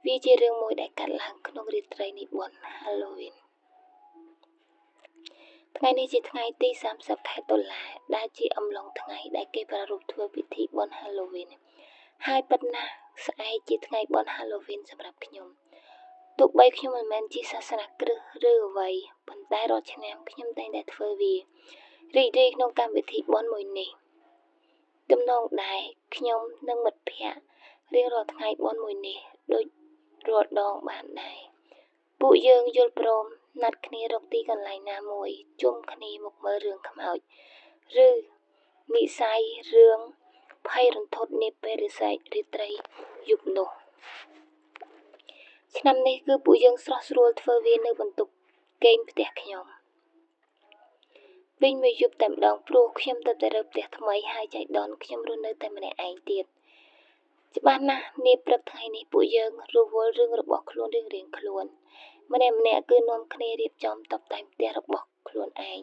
វាជារឿងមួយដែលកើតឡើងក្នុងរាត្រីនៃបុណ្យ Halloween ថ្ងៃនេះជាថ្ងៃទី30ខែតុលាដែលជាអំឡុងថ្ងៃដែលគេប្រារព្ធធ្វើពិធីបុណ្យ Halloween ហើយពិតណាស់ស្អែកជាថ្ងៃបុណ្យ Halloween សម្រាប់ខ្ញុំទោះបីខ្ញុំមិនមែនជាសាសនាគ្រឹះឬអ្វីប៉ុន្តែរាល់ឆ្នាំខ្ញុំតែងតែធ្វើវារីករាយក្នុងកម្មវិធីបុណ្យមួយនេះទំនងដែរខ្ញុំនិងមិត្តភ័ក្តិរៀងរាល់ថ្ងៃបុណ្យមួយនេះដូចរាល់ដងបានដែរពួកយើងយល់ព្រមណាត់គ្នារកទីកន្លែងណាមួយជុំគ្នាមកមើលរឿងខ្មោចឬនិស័យរឿងភ័យរន្ធត់នាពេលរាត្រីយប់នោះឆ្នាំនេះគឺពួកយើងស្រស់ស្រួលធ្វើវានៅបន្ទប់គេងផ្ទះខ្ញុំវិញមួយយប់តែម្ដងព្រោះខ្ញុំទៅតែរើផ្ទះថ្មីហើយចៃដន្យខ្ញុំរស់នៅតែម្នាក់ឯងទៀតច្បាស់ណាស់នាព្រឹកថ្ងៃនេះពួកយើងរវល់រឿងរបស់ខ្លួនរៀងៗខ្លួនម្នាក់ៗគឺនាំគ្នារៀបចំតុបតែងផ្ទះរបស់ខ្លួនឯង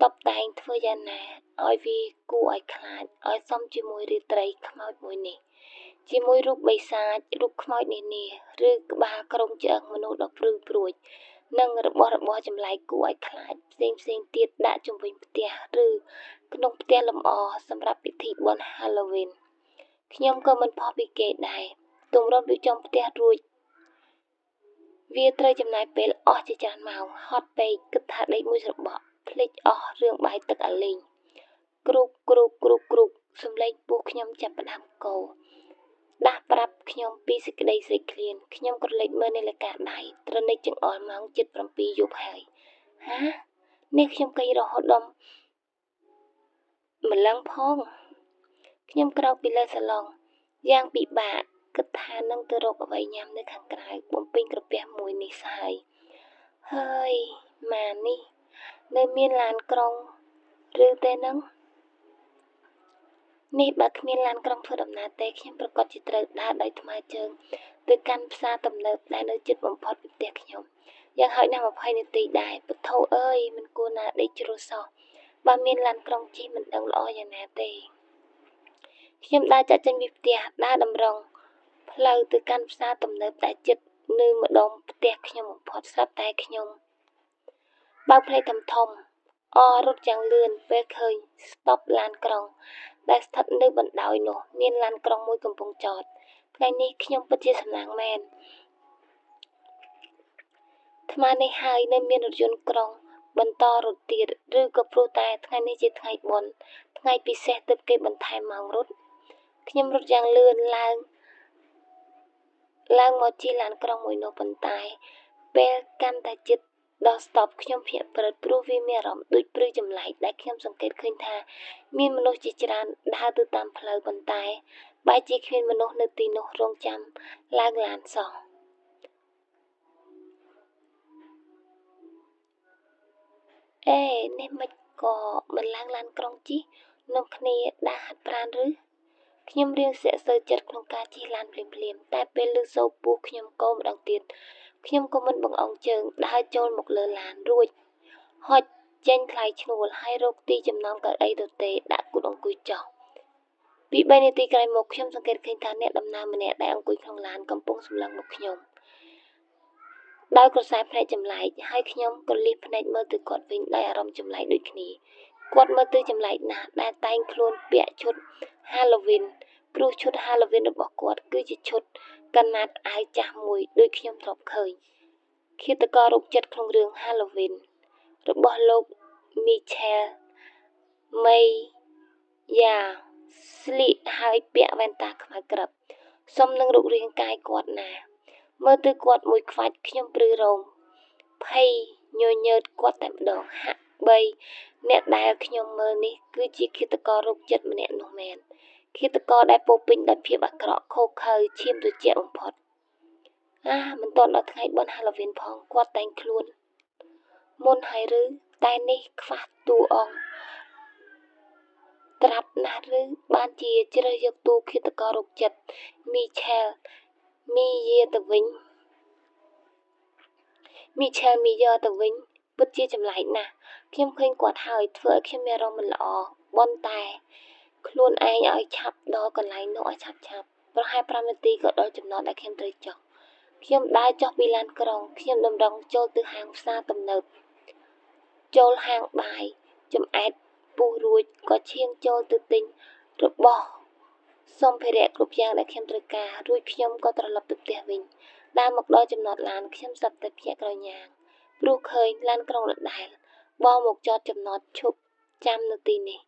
តុបតែងធ្វើយ៉ាងណាឲ្យវាគួរឲ្យខ្លាចឲ្យសមជាមួយរាត្រីខ្មោចមួយនេះជាមួយរូបបិសាចរូបខ្មោចនានាឬក្បាលក្រុងឆ្អឹងមនុស្សដ៏ព្រឺព្រួចនិងរបស់របរចម្លែកគួរឲ្យខ្លាចផ្សេងផ្សេងទៀតដាក់ជុំវិញផ្ទះឬក្នុងផ្ទះលម្អសម្រាប់ពិធីបុណ្យ Halloween ខ្ញុំក៏មិនផុសពីគេដែរទម្រាំរៀបចំផ្ទះរួចវាត្រូវចំណាយពេលអស់ជាច្រើនម៉ោងហត់ពេកគិតថាដេកមួយស្របក់ភ្លេចអស់រឿងបាយទឹកអាលីងគ្រូកគ្រូកគ្រូកគ្រូកសំឡេងពោះខ្ញុំចាប់ផ្ដើមកោដាស់ប្រាប់ខ្ញុំពីសេចក្តីស្រេកឃ្លានខ្ញុំក្រឡេកមើលនាឡិកាដៃត្រនិចចង្អុលម៉ោង7យប់ហើយហានេះខ្ញុំគេងរហូតដល់ម្លឹងផងខ្ញុំក្រោកពីលើសាឡុងយ៉ាងពិបាកគិតថានឹងទៅរកអ្វីញ៉ាំនៅខាងក្រៅបំពេញក្រពះមួយនេះស្ហើយហើយម៉ានេះនៅមានឡានក្រុងឬទេនឹងនេះបើគ្មានឡានក្រុងធ្វើដំណើរទេខ្ញុំប្រកាសជាត្រូវដើរដោយថ្មើរជើងទៅកាន់ផ្សារទំនើបដែលនៅជិតបំផុតពីផ្ទះខ្ញុំយ៉ាងហោចណាស់20នាទីដែរពុទ្ធោអើយមិនគួរណាដេកជ្រុលសោះបើមានឡានក្រុងជិះមិនដឹងល្អយ៉ាងណាទេខ្ញុំដើរចាក់ចេញពីផ្ទះដើរតម្រង់ផ្លូវទៅកាន់ផ្សារទំនើបដែលជិតនៅម្ដុំផ្ទះខ្ញុំបំផុតស្រាប់តែខ្ញុំបើកភ្នែកធំធំអរត់យ៉ាងលឿនពេលឃើញស្តុបឡានក្រុងដែលស្ថិតនៅបណ្ដោយនោះមានឡានក្រុងមួយកំពុងចតថ្ងៃនេះខ្ញុំពិតជាសំណាងមែនថ្មនេះហើយនៅមានរថយន្តក្រុងបន្តរត់ទៀតឬក៏ព្រោះតែថ្ងៃនេះជាថ្ងៃបុណ្យថ្ងៃពិសេសទើបគេបន្ថែមម៉ោងរត់ខ្ញុំរត់យ៉ាងលឿនឡើងមកជិះឡានក្រុងមួយនោះប៉ុន្តែពេលកាន់តែជិតដល់ស្តុបខ្ញុំភ្ញាក់ព្រឹតព្រោះវាមានអារម្មណ៍ដូចព្រឺចម្លែកដែលខ្ញុំសង្កេតឃើញថាមានមនុស្សជាច្រើនដើរទៅតាមផ្លូវប៉ុន្តែបែរជាគ្មានមនុស្សនៅទីនោះរងចាំឡើងឡានសោះអេនេះមិនក៏មិនឡើងឡានក្រុងជិះនាំគ្នាដើរហាត់ប្រាណឬខ្ញុំរៀងស្ទាក់ស្ទើរចិត្តក្នុងការជិះឡានភ្លាមៗតែពេលឮសូរពោះខ្ញុំកោម្ដងទៀតខ្ញុំក៏មិនបង្អង់ជើងដើរចូលមកលើឡានរួចហុចចេញថ្លៃឈ្នួលហើយរកទីចំណោមកៅអីទទេដាក់គូតអង្គុយចុះពី3នាទីក្រោយមកខ្ញុំសង្កេតឃើញថាអ្នកដំណើរម្នាក់ដែលអង្គុយក្នុងឡានកំពុងសម្លឹងមកខ្ញុំដោយក្រសែភ្នែកចម្លែកហើយខ្ញុំក៏លៀបភ្នែកមើលទៅគាត់វិញដោយអារម្មណ៍ចម្លែកដូចគ្នាគាត់មើលទៅចម្លែកណាស់ដែលតែងខ្លួនពាក់ឈុត Halloween ព្រោះឈុត Halloween របស់គាត់គឺជាឈុតកណាត់អាវចាស់មួយដូចខ្ញុំធ្លាប់ឃើញឃាតកររោគចិត្តក្នុងរឿង Halloween របស់លោក Michael Myers ស្លៀកហើយពាក់វ៉ែនតាខ្មៅក្រឹបសមនឹងរូបរាងកាយគាត់ណាមើលទៅគាត់មួយខ្វាច់ខ្ញុំព្រឺរោមភ័យញញើតគាត់តែម្ដងហាក់បីអ្នកដែលខ្ញុំមើលនេះគឺជាឃាតកររោគចិត្តម្នាក់នោះមែនឃាតករដែលពោពេញដោយភាពអាក្រក់ឃោរឃៅឈាមត្រជាក់បំផុតអាមិនទាន់ដល់ថ្ងៃបុណ្យ Halloween ផងគាត់តែងខ្លួនមុនហើយឬតែនេះខ្វះតួអង្គត្រាប់ណាស់ឬបានជាជ្រើសយកតួឃាតកររោគចិត្ត Michael Myers ទៅវិញ Michael Myers ទៅវិញពិតជាចម្លែកណាស់ខ្ញុំឃើញគាត់ហើយធ្វើឲ្យខ្ញុំមានអារម្មណ៍មិនល្អប៉ុន្តែខ្លួនឯងឲ្យឆាប់ដល់កន្លែងនោះឲ្យឆាប់ៗប្រហែល5នាទីក៏ដល់ចំណតដែលខ្ញុំត្រូវចុះ ខ្ញុំដើរចុះពីឡានក្រុងខ្ញុំតម្រង់ចូលទៅហាងផ្សារទំនើបចូលហាងបាយចម្អែតពុះរួចក៏ឈៀងចូលទៅទិញរបស់សម្ភារៈគ្រប់យ៉ាងដែលខ្ញុំត្រូវការរួចខ្ញុំក៏ត្រឡប់ទៅផ្ទះវិញដើរមកដល់ចំណតឡានខ្ញុំស្រាប់តែភ្ញាក់ក្រញាងព្រោះឃើញឡានក្រុងដដែលបរមកចតចំណតឈប់ចាំនៅទីនេះ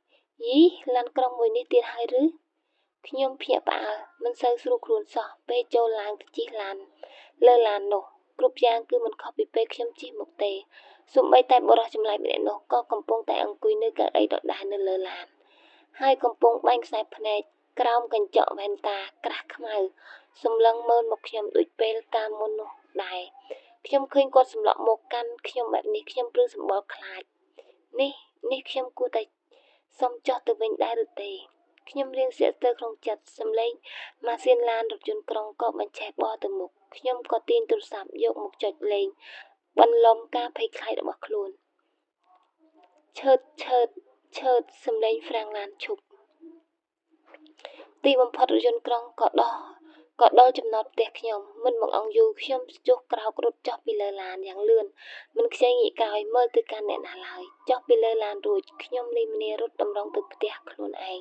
យីឡានក្រុងមួយនេះទៀតហើយឬខ្ញុំភ្ញាក់ផ្អើលមិនសូវស្រួលខ្លួនសោះពេលចូលឡើងទៅជិះឡានលើឡាននោះគ្រប់យ៉ាងគឺមិនខុសពីពេលខ្ញុំជិះមកទេសូម្បីតែបុរសចម្លែកម្នាក់នោះក៏កំពុងតែអង្គុយនៅកៅអីដដែលនៅលើឡានហើយកំពុងបាញ់ខ្សែភ្នែកក្រោមកញ្ចក់វ៉ែនតាក្រាស់ខ្មៅសម្លឹងមើលមកខ្ញុំដូចពេលកាលមុននោះដែរខ្ញុំឃើញគាត់សម្លក់មកកាន់ខ្ញុំបែបនេះខ្ញុំព្រឺសម្បុរខ្លាចនេះខ្ញុំគួរតែសុំចុះទៅវិញដែរឬទេខ្ញុំរៀងស្ទាក់ស្ទើរក្នុងចិត្តសំឡេងម៉ាស៊ីនឡានរថយន្តក្រុងក៏បញ្ឆេះបរទៅមុខខ្ញុំក៏ទាញទូរស័ព្ទយកមកចុចលេងបន្លំការភ័យខ្លាចរបស់ខ្លួនឆើតឆើតឆើតសំឡេងហ្វ្រាំងឡានឈប់ទីបំផុតរថយន្តក្រុងក៏ដល់ចំណតផ្ទះខ្ញុំមិនបង្អង់យូរខ្ញុំចុះក្រោករត់ចុះពីលើឡានយ៉ាងលឿនមិនខ្ចីងាកក្រោយមើលទៅកាន់អ្នកណាឡើយចុះពីលើឡានរួចខ្ញុំលីម្នារត់តម្រង់ទៅផ្ទះខ្លួនឯង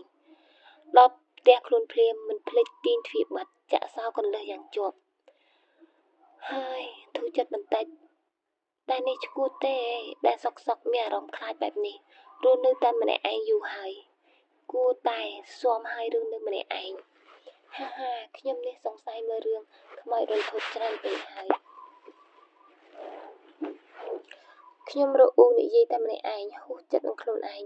ដល់ផ្ទះខ្លួនភ្លាមមិនភ្លេចទាញទ្វារបិទចាក់សោកន្លឹះយ៉ាងជាប់ហើយធូរចិត្តបន្តិចតែនេះឈួតទេដែលសុកមានអារម្មណ៍ខ្លាចបែបនេះរស់នៅតែម្នាក់ឯងយូរហើយគួរតែស៊ាំហើយរស់នៅម្នាក់ឯងហាហាខ្ញុំនេះសង្ស័យមើលរឿងខ្មោចរន្ធត់ច្រើនពេកហើយខ្ញុំរអ៊ូនិយាយតែម្នាក់ឯងហួសចិត្តនឹងខ្លួនឯង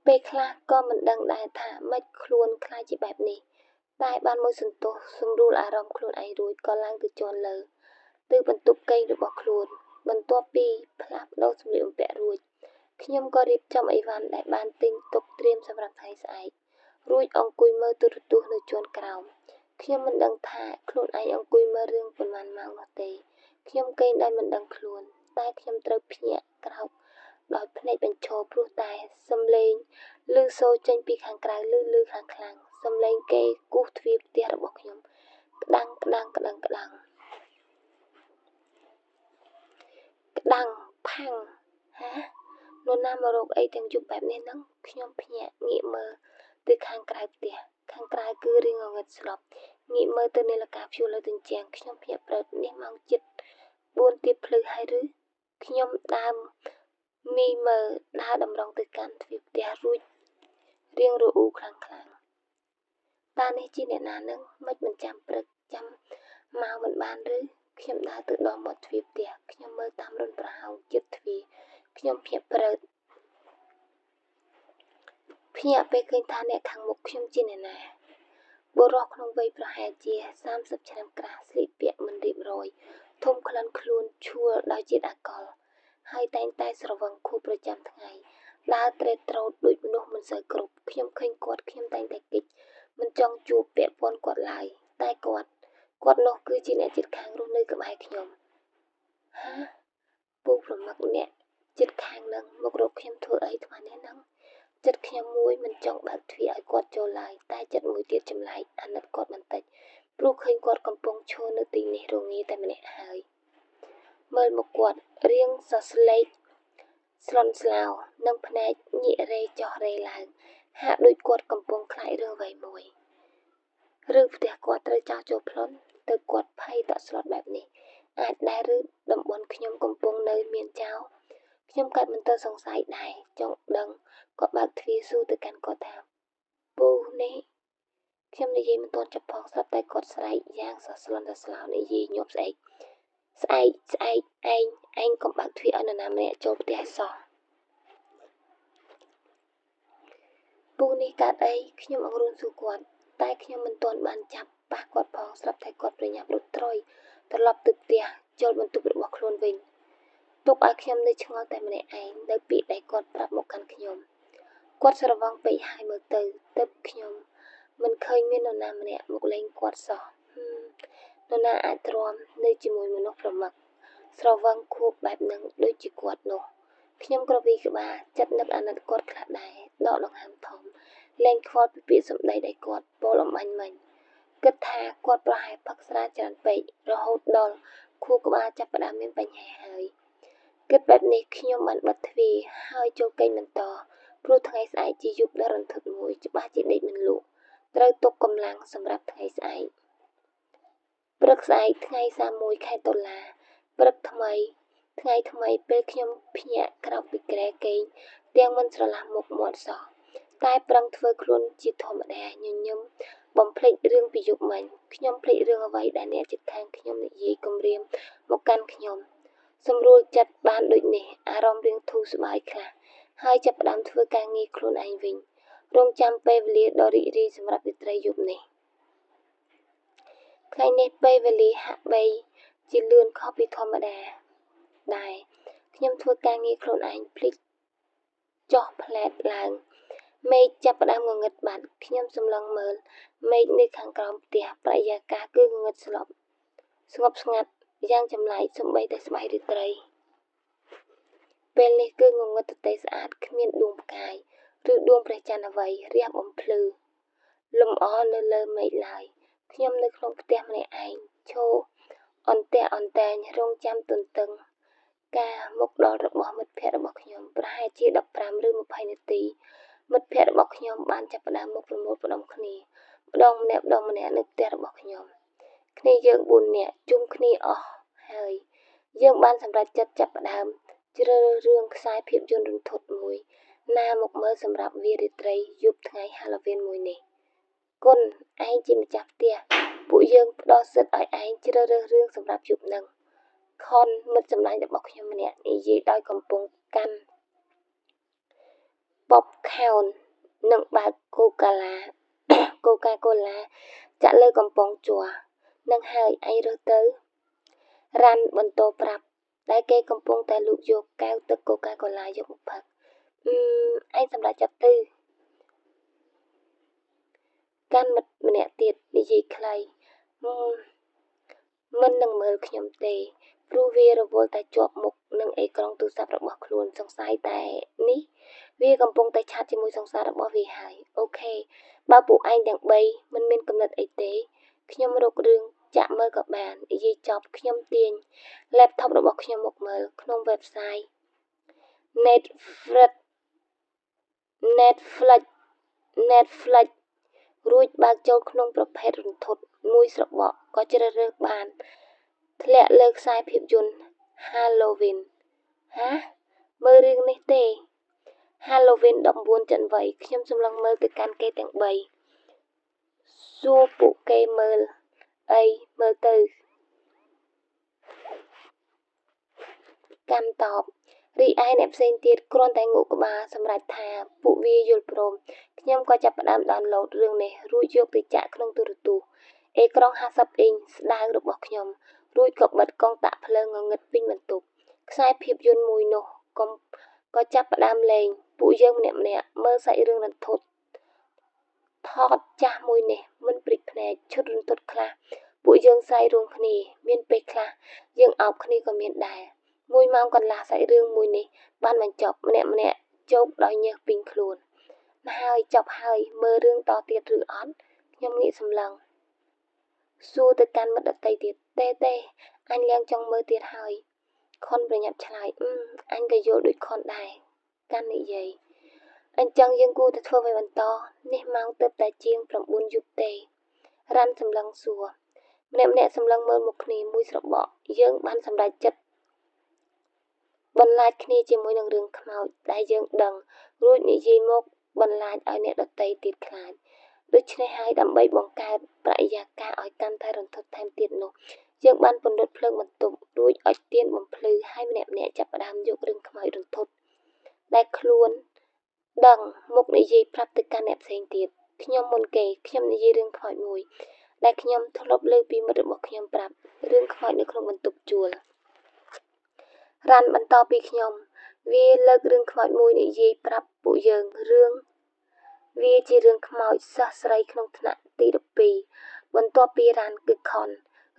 ពេលខ្លះក៏មិនដឹងដែរថាម៉េចខ្លួនខ្លាចជាបែបនេះតែបានមួយសន្ទុះសម្រួលអារម្មណ៍ខ្លួនឯងរួចក៏ឡើងទៅជាន់លើទៅបន្ទប់គេងរបស់ខ្លួនបន្ទាប់ពីផ្លាស់ប្ដូរសម្លៀកបំពាក់រួចខ្ញុំក៏រៀបចំអីវ៉ាន់ដែលបានទិញទុកត្រៀមសម្រាប់ថ្ងៃស្អែករួចអង្គុយមើលទូរទស្សន៍នៅជាន់ក្រោមខ្ញុំមិនដឹងថាខ្លួនឯងអង្គុយមើលរឿងប៉ុន្មានម៉ោងនោះទេខ្ញុំគេងដោយមិនដឹងខ្លួនតែខ្ញុំត្រូវភ្ញាក់ក្រោកដោយភ្នែកបញ្ឈរព្រោះតែសំឡេងឮសូរចេញពីខាងក្រៅឮៗខ្លាំងៗសំឡេងគេគោះទ្វារផ្ទះរបស់ខ្ញុំក្តាំងក្តាំងក្តាំងក្តាំងក្តាំងផាំងហានរណាមករកអីទាំងយប់បែបនេះនឹងខ្ញុំភ្ញាក់ងាកមើលទៅខាងក្រៅផ្ទះខាងក្រៅគឺរៀងងងឹតស្លប់ងាកមើលទៅនាឡិកាព្យួរលើជញ្ជាំងខ្ញុំភ្ញាក់ព្រឹកនេះម៉ោងជិត4ទៀបភ្លឺហើយឬខ្ញុំដើមមីមើលដើរតម្រង់ទៅកាន់ទ្វារផ្ទះរួចរៀងរអ៊ូខ្លាំងៗតើនេះជាអ្នកណានឹងមិនមិនចាំព្រឹកចាំមកមិនបានឬខ្ញុំដើរទៅដល់មាត់ទ្វារផ្ទះខ្ញុំមើលតាមរន្ធប្រហោងជិតទ្វារខ្ញុំភ្ញាក់ព្រឹកភ្ញាក់ពេលឃើញថាអ្នកខាងមុខខ្ញុំជាអ្នកណាបុរសក្នុងវ័យប្រហែលជា30ឆ្នាំក្រាស់ស្លៀកពាក់មិនរៀបរយធំក្លិនខ្លួនឈួលដោយជាតិអាល់កុលហើយតែងតែស្រវឹងខួបប្រចាំថ្ងៃដើរត្រេតត្រោតដូចមនុស្សមិនសូវគ្រប់ខ្ញុំឃើញគាត់ខ្ញុំតែងតែគិតមិនចង់ជួបពាក់ព័ន្ធគាត់ឡើយតែគាត់នោះគឺជាអ្នកជិតខាងរស់នៅក្បែរខ្ញុំហាពូប្រមឹកអ្នកជិតខាងនឹងមករកខ្ញុំធ្វើអីថ្មនេះនឹងចិត្តខ្ញុំមួយមិនចង់បើកទ្វារឲ្យគាត់ចូលឡើយតែចិត្តមួយទៀតចម្លែកអាណិតគាត់បន្តិចព្រោះឃើញគាត់កំពុងឈរនៅទីនេះរងាតែម្នាក់ហើយមើលមកគាត់រៀងសស្លេកស្លន់ស្លោនិងភ្នែកញាករេចុះរេឡើងហាក់ដូចគាត់កំពុងខ្លាចរឿងអ្វីមួយឬផ្ទះគាត់ត្រូវចោលចូលប្លន់ទៅគាត់ភ័យតក់ស្លុតបែបនេះអាចដែរឬតំបន់ខ្ញុំកំពុងនៅមានចោលខ្ញុំកើតមន្ទិលសង្ស័យដែរចង់ដឹងក៏បើកទ្វារសួរទៅកាន់គាត់ថាពូនេះខ្ញុំនិយាយមិនទាន់ចប់ផងស្រាប់តែគាត់ស្រែកយ៉ាងសស្លន់សស្លោនិយាយញាប់ស្អែកស្អែកស្អែកឯងកុំបើកទ្វារឲ្យនរណាម្នាក់ចូលផ្ទះឲ្យសោះពូនេះកើតអីខ្ញុំអង្រួនសួរគាត់តែខ្ញុំមិនទាន់បានចាប់ប៉ះគាត់ផងស្រាប់តែគាត់ប្រញាប់រត់ត្រុយត្រឡប់ទៅផ្ទះចូលបន្ទប់របស់ខ្លួនវិញទុកឲ្យខ្ញុំនៅឆ្ងល់តែម្នាក់ឯងនៅពាក្យដែលគាត់ប្រាប់មកកាន់ខ្ញុំគាត់ស្រវឹងពេកហើយមើលទៅទើបខ្ញុំមិនឃើញមាននរណាម្នាក់មកលេងគាត់សោះនរណាអាចទ្រាំនៅជាមួយមនុស្សប្រមឹកស្រវឹងខួបបែបនឹងដូចជាគាត់នោះខ្ញុំក្រវីក្បាលចិត្តនឹកអាណិតគាត់ខ្លះដែរដកដង្ហើមធំលែងខ្វល់ពីពាក្យសម្ដីដែលគាត់ពោលអំបញ្ញមិញ គិតថាគាត់ប្រហែលផឹកស្រាច្រើនពេករហូតដល់ខួរក្បាលចាប់ផ្ដើមមានបញ្ហាហើយគិតបែបនេះខ្ញុំបានបិទទ្វារហើយចូលគេងបន្តព្រោះថ្ងៃស្អែកជាយប់ដ៏រន្ធត់មួយច្បាស់ជាដេកមិនលក់ត្រូវទុកកម្លាំងសម្រាប់ថ្ងៃស្អែកព្រឹកស្អែកថ្ងៃ31ខែតុលាព្រឹកថ្មីថ្ងៃថ្មីពេលខ្ញុំភ្ញាក់ក្រោកពីគ្រែគេងទាំងមិនស្រឡះមុខមាត់សោះតែប្រឹងធ្វើខ្លួនជាធម្មតាញញឹមបំភ្លេចរឿងពីយប់មិញខ្ញុំភ្លេចរឿងអ្វីដែលអ្នកជិតខាងខ្ញុំនិយាយគំរាមមកកាន់ខ្ញុំសម្រួលចិត្តបានដូចនេះអារម្មណ៍រៀងធូរស្បើយខ្លះហើយចាប់ផ្ដើមធ្វើការងារខ្លួនឯងវិញរងចាំពេលវេលាដ៏រីករាយសម្រាប់រាត្រីយប់នេះថ្ងៃនេះពេលវេលាហាក់បីជាលឿនខុសពីធម្មតាដែរខ្ញុំធ្វើការងារខ្លួនឯងភ្លេចចុះផ្លែតឡើងមេឃចាប់ផ្ដើមងងឹតបាត់ខ្ញុំសម្លឹងមើលមេឃនៅខាងក្រោមផ្ទះបរិយាកាសគឺងងឹតស្លប់ស្ងប់ស្ងាត់យ៉ាងចម្លែកសូម្បីតែស្បៃរាត្រីពេលនេះគឺងងឹតទទេស្អាតគ្មានដួងផ្កាយឬដួងព្រះច័ន្ទអ្វីរះបំភ្លឺលំអនៅលើមេឃឡើយខ្ញុំនៅក្នុងផ្ទះម្នាក់ឯងឈរអន្ទាក់អន្តែងរងចាំទន្ទឹងការមកដល់របស់មិត្តភក្តិរបស់ខ្ញុំប្រហែលជា15ឬ20នាទីមិត្តភក្តិរបស់ខ្ញុំបានចាប់ផ្ដើមមកប្រមូលផ្ដុំគ្នាម្ដងម្នាក់នៅផ្ទះរបស់ខ្ញុំគ្នាយើង4នាក់ជុំគ្នាអស់ហើយយើងបានសម្រេចចិត្តចាប់ផ្ដើមជ្រើសរើសរឿងខ្សែភាពយន្តរន្ធត់មួយណាមកមើលសម្រាប់វារាត្រីយប់ថ្ងៃ Halloween មួយនេះគុណឯងជាម្ចាស់ផ្ទះពួកយើងផ្ដល់សិទ្ធិឲ្យឯងជ្រើសរើសរឿងសម្រាប់យប់នឹងខនមិត្តសម្លាញ់របស់ខ្ញុំម្នាក់និយាយដោយកំពុងកាន់ប៉ុបខោននិងបើកកូកាកូឡាចាក់លើកំប៉ុងជ័រនឹងហើយឯងរើសទៅរ៉ាន់បន្តប្រាប់ដែលគេកំពុងតែលូកយកកែវទឹកកូកាកូឡាយកមកផឹកឯងសម្រាប់ចាប់ទៅកាន់មិត្តម្នាក់ទៀតនិយាយខ្លីមិននឹងមើលខ្ញុំទេព្រោះវារវល់តែជាប់មុខនឹងអេក្រង់ទូរស័ព្ទរបស់ខ្លួនសង្ស័យតែនេះវាកំពុងតែឆាតជាមួយសង្សាររបស់វាហើយអូខេបើពួកឯងទាំង3មិនមានកំណត់អីទេខ្ញុំរករឿងចាក់មើលក៏បាននិយាយចប់ខ្ញុំទាញ laptop របស់ខ្ញុំមកមើលក្នុង website Netflix រួចបើកចូលក្នុងប្រភេទរន្ធត់មួយស្របក់ក៏ជ្រើសរើសបានធ្លាក់លើខ្សែភាពយន្ត Halloween ហាមើលរឿងនេះទេ Halloween 19ចន្ទវ័យខ្ញុំសម្លឹងមើលទៅកាន់គេទាំង3សួរពួកគេមើលអីមើលទៅកាន់តបរីឯអ្នកផ្សេងទៀតគ្រាន់តែងក់ក្បាលសម្រេចថាពួកវាយល់ព្រមខ្ញុំក៏ចាប់ផ្ដើម download រឿងនេះរួចយកទៅចាក់ក្នុងទូរទស្សន៍អេក្រង់50អ៊ីងស្ដើងរបស់ខ្ញុំរួចក៏បិទកងតាក់ភ្លើងងងឹតពេញបន្ទប់ខ្សែភាពយន្តមួយនោះក៏ចាប់ផ្ដើមលេងពួកយើងម្នាក់ៗមើលសាច់រឿងរន្ធត់ថតចាស់មួយនេះមិនព្រិចភ្នែកឈុតរន្ធត់ខ្លះពួកយើងស្រែករួមគ្នាមានពេលខ្លះយើងអោបគ្នាក៏មានដែរ1ម៉ោងកន្លះសាច់រឿងមួយនេះបានបញ្ចប់ម្នាក់ៗជោគដោយញើសពេញខ្លួនហើយចប់ហើយមើលរឿងតទៀតឬអត់ខ្ញុំងាកសម្លឹងសួរទៅកាន់មិត្តដទៃទៀតទេអញឡើងចង់មើលទៀតហើយខុនប្រញាប់ឆ្លើយអញក៏យល់ដូចខុនដែរកាន់និយាយអញ្ចឹងយើងគួរតែធ្វើអ្វីបន្តនេះម៉ោងទើបតែជាង9យប់ទេរ៉ាន់សម្លឹងសួរម្នាក់ៗសម្លឹងមើលមុខគ្នាមួយស្របក់យើងបានសម្រេចចិត្តបន្លាចគ្នាជាមួយនឹងរឿងខ្មោចដែលយើងដឹងរួចនិយាយមកបន្លាចឲ្យអ្នកដទៃទៀតខ្លាចដូច្នេះហើយដើម្បីបង្កើតបរិយាកាសឲ្យកាន់តែរន្ធត់ថែមទៀតនោះយើងបានពន្លត់ភ្លើងបន្ទប់រួចអុជទៀនបំភ្លឺហើយម្នាក់ៗចាប់ផ្ដើមយករឿងខ្មោចរន្ធត់ដែលខ្លួនដឹងមកនិយាយប្រាប់ទៅកាន់អ្នកផ្សេងទៀតខ្ញុំមុនគេខ្ញុំនិយាយរឿងខ្មោចមួយដែលខ្ញុំធ្លាប់លើពីមិត្តរបស់ខ្ញុំប្រាប់រឿងខ្មោចនៅក្នុងបន្ទប់ជួលរ៉ាន់បន្តពីខ្ញុំវាលើករឿងខ្មោចមួយនិយាយប្រាប់ពួកយើងរឿងវាជារឿងខ្មោចសិស្សស្រីក្នុងថ្នាក់ទី12បន្ទាប់ពីរ៉ាន់គឺខុន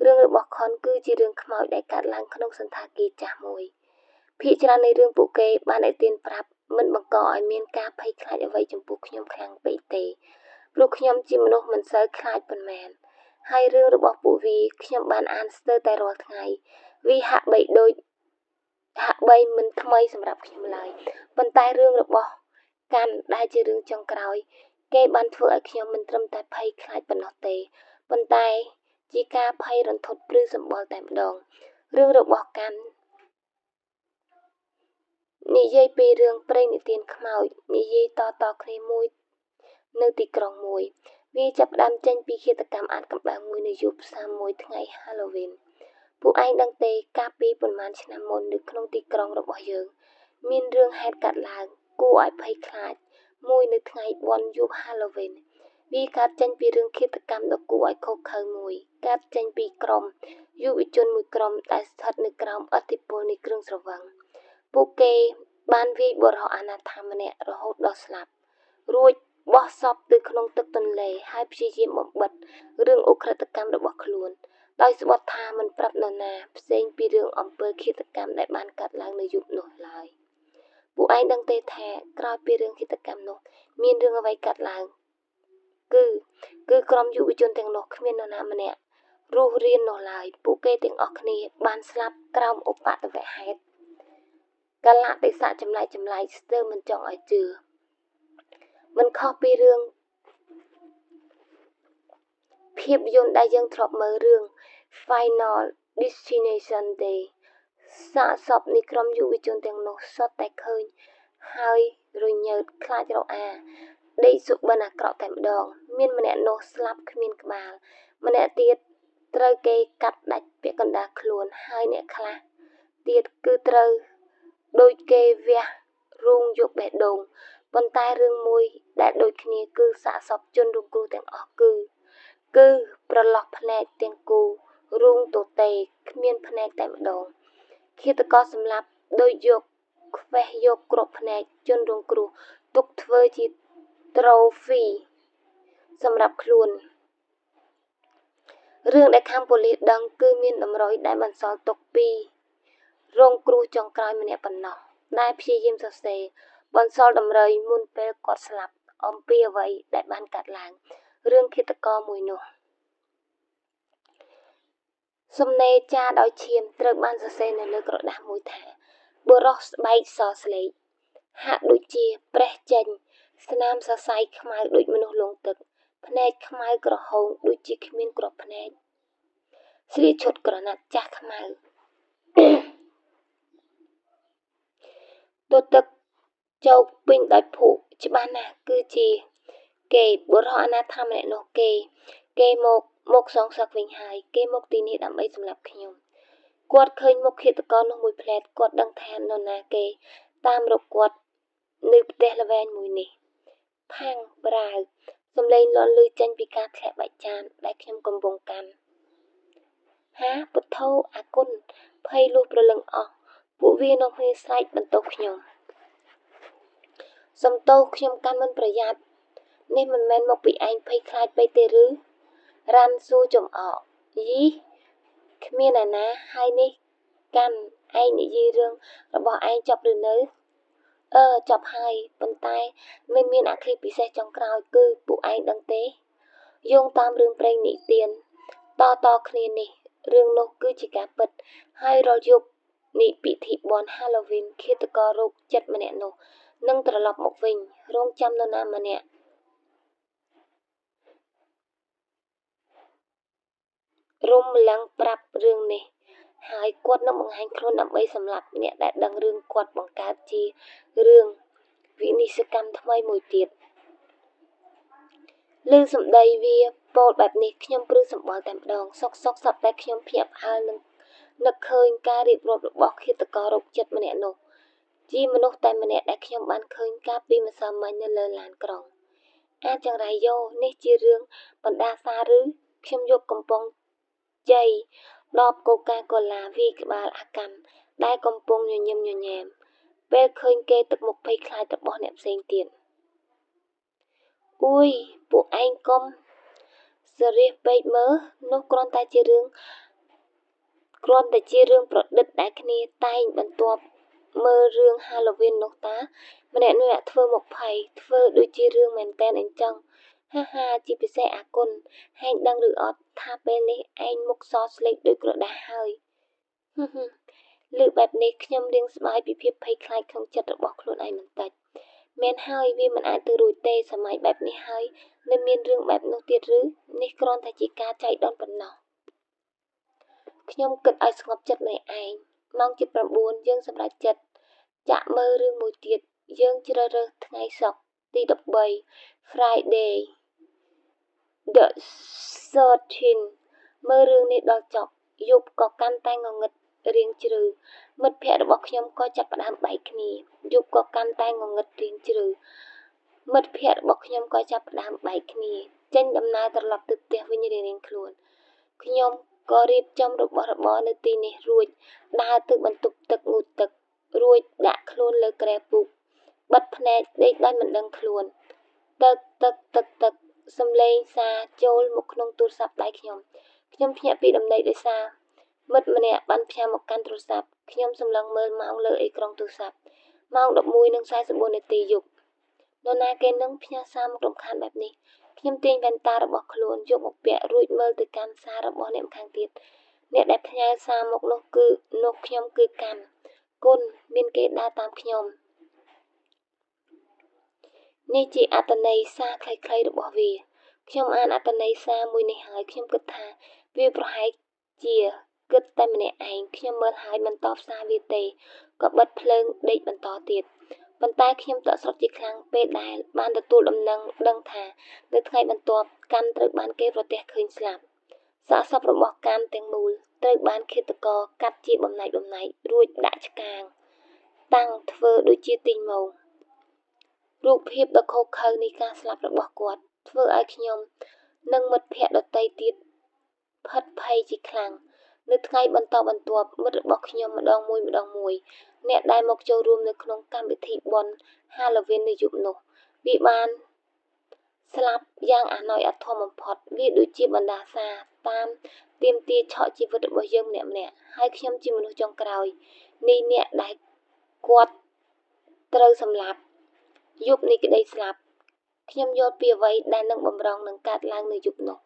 រឿងរបស់ខុនគឺជារឿងខ្មោចដែលកើតឡើងក្នុងសណ្ឋាគារចាស់មួយភាគច្រើននៃរឿងពួកគេបានឲ្យទៀនប្រាប់មិនបង្កឲ្យមានការភ័យខ្លាចអ្វីចំពោះខ្ញុំខ្លាំងពេកទេព្រោះខ្ញុំជាមនុស្សមិនសូវខ្លាចប៉ុន្មាន ហើយរឿងរបស់ពួកវាខ្ញុំបានអានស្ទើរតែរាល់ថ្ងៃវាហាក់បីមិនថ្មីសម្រាប់ខ្ញុំឡើយប៉ុន្តែរឿងរបស់កាន់ដែលជារឿងចុងក្រោយគេបានធ្វើឲ្យខ្ញុំមិនត្រឹមតែភ័យខ្លាចប៉ុណ្ណោះទេប៉ុន្តែជាការភ័យរន្ធត់ព្រឺសម្បុរតែម្ដងរឿងរបស់កាន់និយាយពីរឿងព្រេងនិទានខ្មោចនិយាយតៗគ្នាមួយនៅទីក្រុងមួយវាចាប់ផ្ដើមចេញពីឃាតកម្មអាថ៌កំបាំងមួយនៅយប់សាមួយថ្ងៃ Halloween ពួកឯងដឹងទេកាលពីប៉ុន្មានឆ្នាំមុននៅក្នុងទីក្រុងរបស់យើងមានរឿងហេតុកើតឡើងគួរឲ្យភ័យខ្លាចមួយនៅថ្ងៃបុណ្យយប់ Halloween វាកើតចេញពីរឿងឃាតកម្មដ៏គួរឲ្យឃោរឃៅមួយកើតចេញពីក្រុមយុវជនមួយក្រុមដែលស្ថិតនៅក្រោមឥទ្ធិពលនៃគ្រឿងស្រវឹងពួកគេបានវាយបុរសអនាថាម្នាក់រហូតដល់ស្លាប់រួចបោះសពទៅក្នុងទឹកទន្លេហើយព្យាយាមបំបិទរឿងឧក្រិដ្ឋកម្មរបស់ខ្លួនដោយស្បថថាមិនប្រាប់នរណាផ្សេងពីរឿងអំពើឃាតកម្មដែលបានកើតឡើងនៅយប់នោះឡើយពួកឯងដឹងទេថាក្រោយពីរឿងឃាតកម្មនោះមានរឿងអ្វីកើតឡើងគឺក្រុមយុវជនទាំងនោះគ្មាននរណាម្នាក់រស់រាននោះឡើយពួកគេទាំងអស់គ្នាបានស្លាប់ក្រោមឧបទ្ទវហេតុកាលៈទេសៈចម្លែកស្ទើរមិនចង់ឲ្យជឿមិនខុសពីរឿងភាពយន្តដែលយើងធ្លាប់មើលរឿង Final Destination ទេសាកសពនៃក្រុមយុវជនទាំងនោះសុទ្ធតែឃើញហើយរញើតខ្លាចរអាដេកសុបិនអាក្រក់តែម្ដងមានម្នាក់នោះស្លាប់គ្មានក្បាលម្នាក់ទៀតត្រូវគេកាត់ដាច់ពាក់កណ្ដាលខ្លួនហើយអ្នកខ្លះទៀតគឺត្រូវដូចគេវះរូងយកបេះដូងប៉ុន្តែរឿងមួយដែលដូចគ្នាគឺសាកសពជនរងគ្រោះទាំងអស់គឺប្រឡោះភ្នែកទាំងគូរូងទទេគ្មានភ្នែកតែម្ដងឃាតករសម្លាប់ដោយយកខ្វេះយកគ្រាប់ភ្នែកជនរងគ្រោះទុកធ្វើជាត្រូហ្វីសម្រាប់ខ្លួនរឿងដែលខាងប៉ូលីសដឹងគឺមានតម្រុយដែលបន្សល់ទុកពីរងគ្រោះចុងក្រោយម្នាក់ប៉ុណ្ណោះដែលព្យាយាមសរសេរបន្សល់តម្រុយមុនពេលគាត់ស្លាប់អំពីអ្វីដែលបានកើតឡើងរឿងឃាតករមួយនោះសំណេរចារដោយឈាមត្រូវបានសរសេរនៅលើក្រដាសមួយថាបុរសស្បែកសស្លេកហាក់ដូចជាប្រេះចេញស្នាមសរសៃខ្មៅដូចមនុស្សលង់ទឹកភ្នែកខ្មៅក្រហមដូចជាគ្មានគ្រាប់ភ្នែកស្លៀកឈុតក្រណាត់ចាស់ខ្មៅទទឹកជោគពេញដោយភក់ច្បាស់ណាស់គឺជាគេបុរសអនាថាម្នាក់នោះគេមកសងសឹកវិញហើយគេមកទីនេះដើម្បីសម្លាប់ខ្ញុំគាត់ឃើញមុខឃាតករនោះមួយភ្លែតគាត់ដឹងថានរណាគេតាមរកគាត់នៅផ្ទះល្វែងមួយនេះផាំងប្រាវសំឡេងលាន់ឮចេញពីការធ្លាក់បែកចានដែលខ្ញុំកំពុងកាន់ហាពុទ្ធោអាគុណភ័យលុះព្រលឹងអស់ពួកវានាំគ្នាស្រែកបន្ទោសខ្ញុំសំទោសខ្ញុំកាន់មិនប្រយ័ត្ននេះមិនមែនមកពីឯងភ័យខ្លាចពេកទេឬរ៉ាន់សួរចំអកយីគ្មានអ្នកណាហើយនេះកាន់ឯងនិយាយរឿងរបស់ឯងចប់ឬនៅចប់ហើយប៉ុន្តែនៅមានអគ្គិពិសេសចុងក្រោយគឺពួកឯងដឹងទេយោងតាមរឿងព្រេងនិទានតគ្នានេះរឿងនោះគឺជាការពិតហើយរាល់យប់នៃពិធីបុណ្យ Halloween ឃាតកររោគចិត្តម្នាក់នោះនឹងត្រឡប់មកវិញរងចាំនរណាម្នាក់រុំឡើងប្រាប់រឿងនេះហើយគាត់នឹងបង្ហាញខ្លួនដើម្បីសម្លាប់អ្នកដែលដឹងរឿងគាត់បង្កើតជារឿងវិនិស្សកម្មថ្មីមួយទៀតឮសម្ដីវាពោលបែបនេះខ្ញុំព្រឺសម្បុរតែម្ដងសុកសត្វតែខ្ញុំភ្ញាក់ផ្អើលនឹងនឹកឃើញការរៀបរាប់របស់ឃាតកររោគចិត្តម្នាក់នោះជាមនុស្សតែម្នាក់ដែលខ្ញុំបានឃើញកាលពីម្សិលមិញនៅលើឡានក្រុងអាចចង្រៃយោនេះជារឿងបណ្ដាសាឬខ្ញុំយកកំប៉ុងជ័យដបកូកាកូឡាវាយក្បាលអាកាន់ដែលកំពុងញញឹមញញែមពេលឃើញគេទឹកមុខភ័យខ្លាចរបស់អ្នកផ្សេងទៀតអួយពួកឯងកុំសរៀសពេកមើលនោះគ្រាន់តែជារឿងប្រឌិតដែលគ្នាតែងបន្ទាប់មើលរឿង Halloween នោះតាម្នាក់ៗធ្វើមកភ័យធ្វើដូចជារឿងមែនតែនអញ្ចឹង ហាហាជាពិសេសអាគុណហែងដឹងឬអត់ថាពេលនេះឯងមុខសស្លេកដូចក្រដាសហើយហឹមហឹមលើបែបនេះខ្ញុំរៀងស្បាយពីភាពភ័យខ្លាចក្នុងចិត្តរបស់ខ្លួនឯងបន្តិចមែនហើយវាមិនអាចទៅរួចទេសម័យបែបនេះហើយនៅមានរឿងបែបនោះទៀតឬនេះគ្រាន់តែជាការចៃដន្យប៉ុណ្ណោះខ្ញុំគិតឲ្យស្ងប់ចិត្តម្នាក់ឯងម៉ោង7:09យើងសម្រេចចិត្តចាក់មើលរឿងមួយទៀតយើងជ្រើសរើសថ្ងៃសុក្រទី13 Friday the 13មើលរឿងនេះដល់ចប់យប់ក៏កាន់តែងងឹតរៀងជ្រៅមិត្តភក្តិរបស់ខ្ញុំក៏ចាប់ផ្ដើមបែកគ្នាយប់ក៏កាន់តែងងឹតរៀងជ្រៅមិត្តភក្តិរបស់ខ្ញុំក៏ចាប់ផ្ដើមបែកគ្នាចេញដំណើរត្រឡប់ទៅផ្ទះវិញរៀងៗខ្លួនខ្ញុំក៏រៀបចំរបស់របរនៅទីនេះរួចដើរទៅបន្ទប់ទឹកងូតទឹករួចដាក់ខ្លួនលើគ្រែពូកបិទភ្នែកដេកដោយមិនដឹងខ្លួនទឹកទឹកទឹកទឹកសំឡេងសារចូលមកក្នុងទូរស័ព្ទដៃខ្ញុំខ្ញុំភ្ញាក់ពីដំណេកដោយសារមិត្តម្នាក់បានផ្ញើមកកាន់ទូរស័ព្ទខ្ញុំសម្លឹងមើលម៉ោងលើអេក្រង់ទូរស័ព្ទម៉ោង11:44នាទីយប់នរណាគេនឹងផ្ញើសារមករំខានបែបនេះខ្ញុំទាញវ៉ែនតារបស់ខ្លួនយកមកពាក់រួចមើលទៅកាន់សាររបស់អ្នកម្ខាងទៀតអ្នកដែលផ្ញើសារមកនោះគឺនោះខ្ញុំគឺកាន់គុណមានគេដើរតាមខ្ញុំនេះជាអត្ថន័យសារខ្លីៗរបស់វាខ្ញុំអានអត្ថន័យសារមួយនេះហើយខ្ញុំគិតថាវាប្រហែលជាគិតតែម្នាក់ឯងខ្ញុំមើលហើយមិនតបសារវាទេក៏បិទភ្លើងដេកបន្តទៀតប៉ុន្តែខ្ញុំតក់ស្លុតជាខ្លាំងពេលដែលបានទទួលដំណឹងដឹងថានៅថ្ងៃបន្ទាប់កាន់ត្រូវបានគេប្រទះឃើញស្លាប់សាកសពរបស់កាន់ទាំងមូលត្រូវបានឃាតករកាត់ជាបំណែកៗរួចដាក់ឆ្កាងតាំងធ្វើដូចជាទីងមោងរូបភាពដ៏ឃោរឃៅនៃការស្លាប់របស់គាត់ធ្វើឲ្យខ្ញុំនិងមិត្តភក្តិដទៃទៀតភិតភ័យជាខ្លាំងនៅថ្ងៃបន្តបន្ទាប់មិត្តរបស់ខ្ញុំម្ដងមួយអ្នកដែលមកចូលរួមនៅក្នុងកម្មវិធីបុណ្យ Halloween នៅយប់នោះវាបានស្លាប់យ៉ាងអាណោចអាធមបំផុតវាដូចជាបណ្ដាសាតាមទាមទារឆក់ជីវិតរបស់យើងម្នាក់ៗហើយខ្ញុំជាមនុស្សចុងក្រោយនេះអ្នកដែលគាត់ត្រូវសម្លាប់យប់នៃក្តីស្លាប់ខ្ញុំយល់ពីអ្វីដែលនឹងបំរុងនឹងកើតឡើងនៅយប់នោះ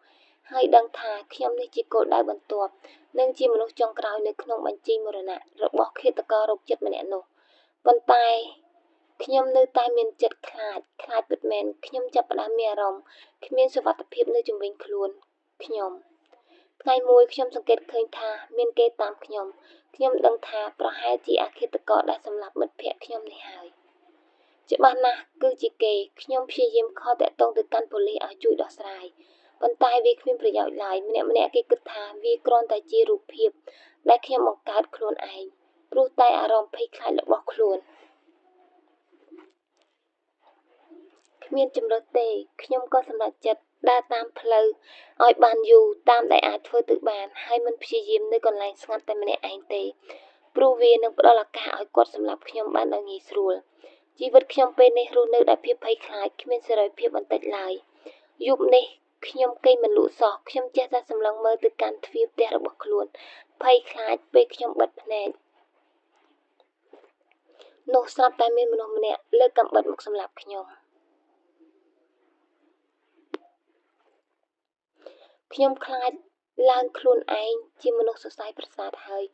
ហើយដឹងថាខ្ញុំនេះជាគោលដៅបន្ទាប់និងជាមនុស្សចុងក្រោយនៅក្នុងបញ្ជីមរណៈរបស់ឃាតកររោគចិត្តម្នាក់នោះប៉ុន្តែខ្ញុំនៅតែមានចិត្តខ្លាចពិតមែនខ្ញុំចាប់ផ្ដើមមានអារម្មណ៍គ្មានសុវត្ថិភាពនៅជុំវិញខ្លួនខ្ញុំថ្ងៃមួយខ្ញុំសង្កេតឃើញថាមានគេតាមខ្ញុំខ្ញុំដឹងថាប្រហែលជាអាឃាតករដែលសម្លាប់មិត្តភក្តិខ្ញុំនេះហើយច្បាស់ណាស់គឺជាគេខ្ញុំព្យាយាមខលតាក់ទងទៅកាន់ប៉ូលីសឲ្យជួយដោះស្រាយប៉ុន្តែវាគ្មានប្រយោជន៍ឡើយម្នាក់ៗគេគិតថាវាគ្រាន់តែជារូបភាពដែលខ្ញុំបង្កើតខ្លួនឯងព្រោះតែអារម្មណ៍ភ័យខ្លាចរបស់ខ្លួនគ្មានជម្រើសទេខ្ញុំក៏សម្រេចចិត្តដើរតាមផ្លូវឲ្យបានយូរតាមដែលអាចធ្វើទៅបានហើយមិនព្យាយាមនៅកន្លែងស្ងាត់តែម្នាក់ឯងទេព្រោះវានឹងផ្ដល់ឱកាសឲ្យគាត់សម្លាប់ខ្ញុំបានដោយងាយស្រួលជីវិតខ្ញុំពេលនេះរស់នៅដោយភាពភ័យខ្លាចគ្មានសេរីភាពបន្តិចឡើយយប់នេះខ្ញុំគេងមិនលក់សោះខ្ញុំចេះតែសម្លឹងមើលទៅកាន់ទ្វារផ្ទះរបស់ខ្លួនភ័យខ្លាចពេលខ្ញុំបិទភ្នែកនោះស្រាប់តែមានមនុស្សម្នាក់លើកកាំបិតមកសម្លាប់ខ្ញុំខ្ញុំខ្លាចឡើងខ្លួនឯងជាមនុស្សសរសៃប្រសាទហើយ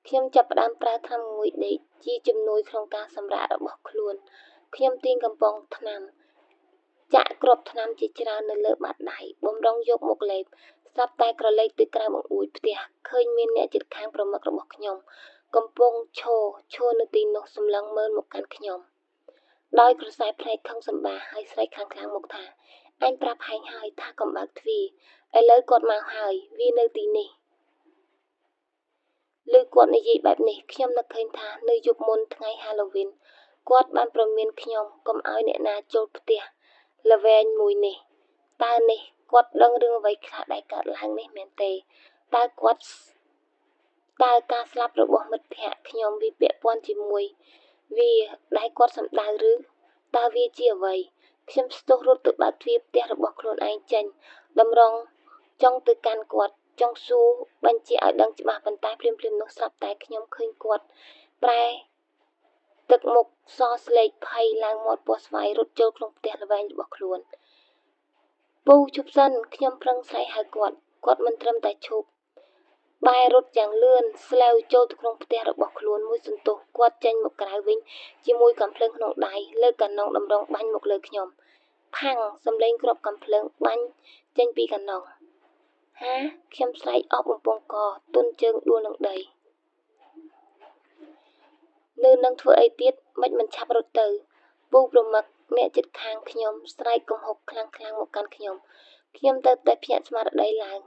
ខ្ញុំចាប់ផ្ដើមប្រើថ្នាំងងុយដេកជាជំនួយក្នុងការសម្រាករបស់ខ្លួនខ្ញុំទាញកំប៉ុងថ្នាំចាក់គ្រាប់ថ្នាំជាច្រើននៅលើបាតដៃបំរុងយកមកលេបស្រាប់តែក្រឡេកទៅក្រៅបង្អួចផ្ទះឃើញមានអ្នកជិតខាងប្រមឹករបស់ខ្ញុំកំពុងឈរនៅទីនោះសម្លឹងមើលមកកាន់ខ្ញុំដោយក្រសែភ្នែកខឹងសម្បាហើយស្រែកខ្លាំងៗមកថាអញប្រាប់ហែងហើយថាកុំបើកទ្វារឥឡូវគាត់មកហើយវានៅទីនេះឮគាត់និយាយបែបនេះខ្ញុំនឹកឃើញថានៅយប់មុនថ្ងៃ Halloween គាត់បានព្រមានខ្ញុំកុំឲ្យអ្នកណាចូលផ្ទះល្វែងមួយនេះតើនេះគាត់ដឹងរឿងអ្វីខ្លះដែលកើតឡើងនេះមែនទេតើការស្លាប់របស់មិត្តភក្តិខ្ញុំវាពាក់ព័ន្ធជាមួយវាដែលគាត់សម្ដៅឬតើវាជាអ្វីខ្ញុំស្ទុះរត់ទៅបើកទ្វារផ្ទះរបស់ខ្លួនឯងចេញតម្រង់ចង់ទៅកាន់គាត់ចង់សួរបញ្ជាឲ្យដឹងច្បាស់ប៉ុន្តែភ្លាមៗនោះស្រាប់តែខ្ញុំឃើញគាត់ប្រែទឹកមុខសស្លេកភ័យឡើងមាត់ពណ៌ស្វាយរត់ចូលក្នុងផ្ទះល្វែងរបស់ខ្លួន ពូឈប់សិនខ្ញុំប្រឹងស្រែកហៅគាត់គាត់មិនត្រឹមតែឈប់បែររត់យ៉ាងលឿនស្លេវចូលទៅក្នុងផ្ទះរបស់ខ្លួនមួយសន្ទុះគាត់ចេញមកក្រៅវិញជាមួយកាំភ្លើងក្នុងដៃលើកកាណុងតម្រង់បាញ់មកលើខ្ញុំផាំងសំឡេងគ្រាប់កាំភ្លើងបាញ់ចេញពីកាណុងហាខ្ញុំស្រែកអស់បំពង់កទន់ជើងដួលនឹងដីនៅនឹងធ្វើអីទៀតមិនមិនឆាប់រត់ទៅពូប្រមឹកអ្នកជិតខាងខ្ញុំស្រែកគំហុកខ្លាំងៗមកកាន់ខ្ញុំខ្ញុំទៅតែភ្ញាក់ស្មារតីឡើង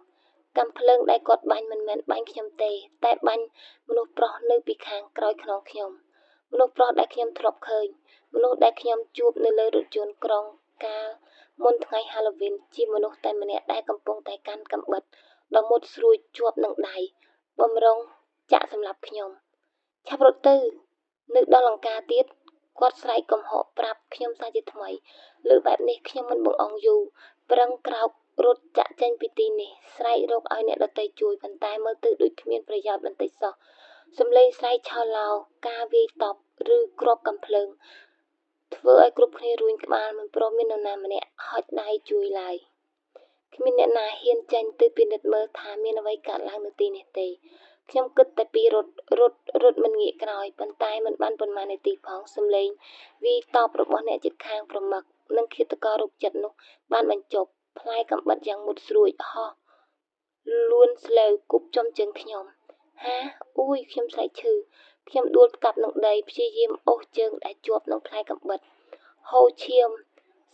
កាំភ្លើងដែលគាត់បាញ់មិនមែនបាញ់ខ្ញុំទេតែបាញ់មនុស្សប្រុសនៅពីខាងក្រោយខ្នងខ្ញុំមនុស្សប្រុសដែលខ្ញុំធ្លាប់ឃើញមនុស្សដែលខ្ញុំជួបនៅលើរថយន្តក្រុងកាលមុនថ្ងៃ Halloween ជាមនុស្សតែម្នាក់ដែលកំពុងតែកាន់កាំបិតដ៏មុតស្រួចជាប់នឹងដៃបំរុងចាក់សម្លាប់ខ្ញុំឆាប់រត់ទៅនៅដល់លង្កាទៀតគាត់ស្រែកកំហកប្រាប់ខ្ញុំសាជាថ្មីលើបែបនេះខ្ញុំមិនបង្អង់យូរប្រឹងក្រោករត់ចាក់ចេញពីទីនេះស្រែករកឲ្យអ្នកដទៃជួយប៉ុន្តែមើលទៅដូចគ្មានប្រយោជន៍បន្តិចសោះសំឡេងស្រែកឆោឡោការវាយតប់ឬគ្រាប់កាំភ្លើងធ្វើឲ្យគ្រប់គ្នារួញក្បាលមិនព្រមមាននរណាម្នាក់ហុចដៃជួយឡើយគ្មានអ្នកណាហ៊ានចេញទៅពិនិត្យមើលថាមានអ្វីកើតឡើងនៅទីនេះទេខ្ញុំគិតតែពីរត់រត់រត់មិនងាកក្រោយប៉ុន្តែមិនបានប៉ុន្មាននាទីផងសំឡេងវាយតបរបស់អ្នកជិតខាងប្រមឹកនិងឃាតកររោគចិត្តនោះបានបញ្ចប់ផ្លែកាំបិតយ៉ាងមុតស្រួចហោះលួនស្លេវគប់ចំជើងខ្ញុំហាអ៊ួយខ្ញុំស្រែកឈឺខ្ញុំដួលផ្កាប់នឹងដីព្យាយាមអូសជើងដែលជាប់នឹងផ្លែកាំបិតហូរឈាម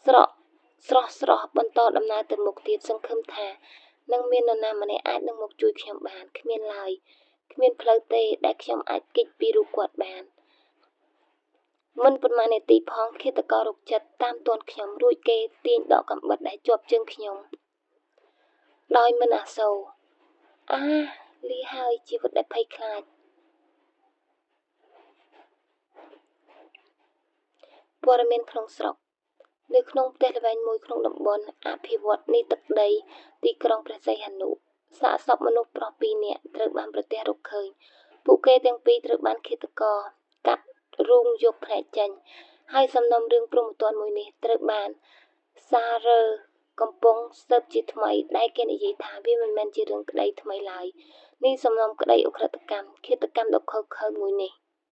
ស្រក់ស្រស់ស្រស់បន្តដំណើរទៅមុខទៀតសង្ឃឹមថានឹងមាននរណាម្នាក់អាចនឹងមកជួយខ្ញុំបានគ្មានឡើយគ្មានផ្លូវទេដែលខ្ញុំអាចគេចពីរូបគាត់បានមិនប៉ុន្មាននាទីផងឃាតកររោគចិត្តតាមទាន់ខ្ញុំរួចគេទាញដកកាំបិតដែលជាប់ជើងខ្ញុំដោយមិនអាសូរអាលីហើយជីវិតដែលភ័យខ្លាចព័ត៌មានក្នុងស្រុកនៅក្នុងផ្ទះល្វែងមួយក្នុងតំបន់អភិវឌ្ឍនៃទឹកដីទីក្រុងព្រះសីហនុសាកសពមនុស្សប្រុសពីរនាក់ត្រូវបានប្រទះរកឃើញពួកគេទាំងពីរត្រូវបានឃាតករកាត់រូងយកភ្នែកចេញហើយសំណុំរឿងព្រហ្មទណ្ឌមួយនេះត្រូវបានសាររើកំពុងស៊ើបជាថ្មីដែលគេនិយាយថាវាមិនមែនជារឿងក្តីថ្មីឡើយនេះសំណុំក្តីឧក្រិដ្ឋកម្មឃាតកម្មដ៏ឃោរឃៅមួយនេះ។